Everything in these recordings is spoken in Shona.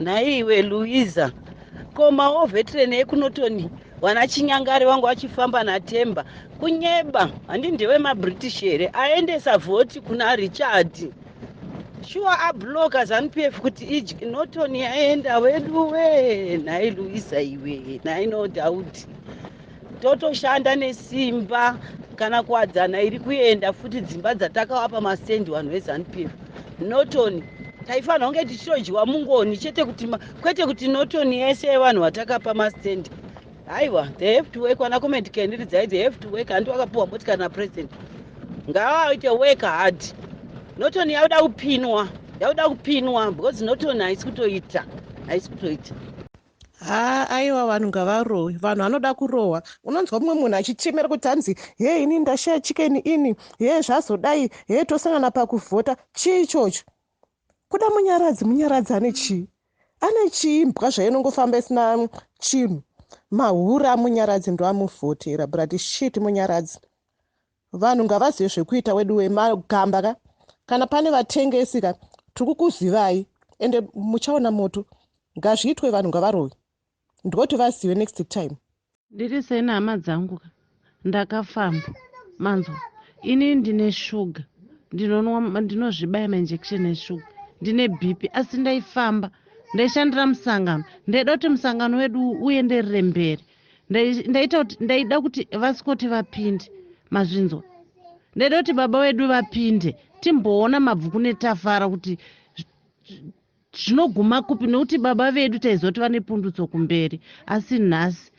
Nhaiwe Louisa, ko mawar veteran ekuNorton vana Chinyangare vangu vachifamba naTemba kunyeba handi ndewe maBritish here aendesa vhoti kuna Richard shuwa abloka ZANU-PF kuti idye Norton yaenda weduwe. Nhai Louisa iwe, nhai No Doubt, totoshanda nesimba kana kuwadzana iri kuenda futi dzimba dzatakavapa mastendi vanhu veZANU-PF. Norton taifanira kunge tichitodyiwa mungoni chete kuti kwete kuti Norton yese yevanhu vatakapa mastendi. Aiwa, they have to work. Vana comment kendiridzai, they have to work. Handi vakapiwa motikari napresident? Ngavaite work hard. Norton yakuda kupinwa, yakuda kupinwa because Norton haisi kutoita, haisi kutoita. Ha, aiwa, vanhu ngavarohwe. Vanhu vanoda kurohwa. Unonzwa mumwe munhu achichemera kuti hanzi, "He, ini ndashaya Chicken Inn. He, zvazodai. He, tosangana pakuvhota." Chii ichocho? Kuda Munyaradzi. Munyaradzi ane chii? Ane chiimbwa zvainongofamba isina chinhu. Mahura aMunyaradzi ndo amuvhotera brati shit. Munyaradzi, vanhu ngavazive zvekuita wedu wemagamba ka. Kana pane vatengesi ka, tiri kukuzivai, ende muchaona moto. Ngazviitwe, vanhu ngavarohwe, ndoti vazive next time. Ndiri seni, hama dzangu ka, ndakafamba manzwa. Ini ndine shuga, ndinonwa, ndinozvibaya mainjection eshuga, ndine BP, asi ndaifamba, ndaishandira musangano. Ndaida kuti musangano wedu uenderere mberi. Ndaita kuti ndaida kuti vaScott vapinde, mazvinzwa? Ndaida kuti baba vedu vapinde, timboona Mabvuku neTafara kuti zvinoguma kupi, nekuti baba vedu taiziva kuti vane pundutso kumberi. Asi nhasi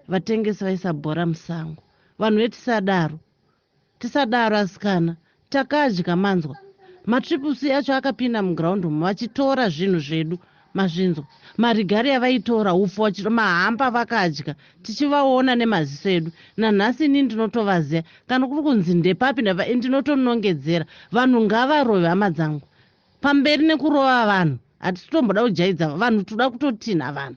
vatengesi vaisa bhora musango. Vanhu vetisadaro, tisadaro asikana. Takadya manzwa, maTriple C acho akapinda muground umu vachitora zvinhu zvedu, mazvinzwa? Maregalia vaitora, upfu, mahamba vakadya tichivaona nemaziso edu. Nanhasi ini ndinotovaziva. Kana kuri kunzi ndepapi, ndinotonongedzera. Vanhu ngavarove, hama dzangu. Pamberi nekurova vanhu. Hatisi tomboda kujaidza vanhu, toda kutotinha vanhu.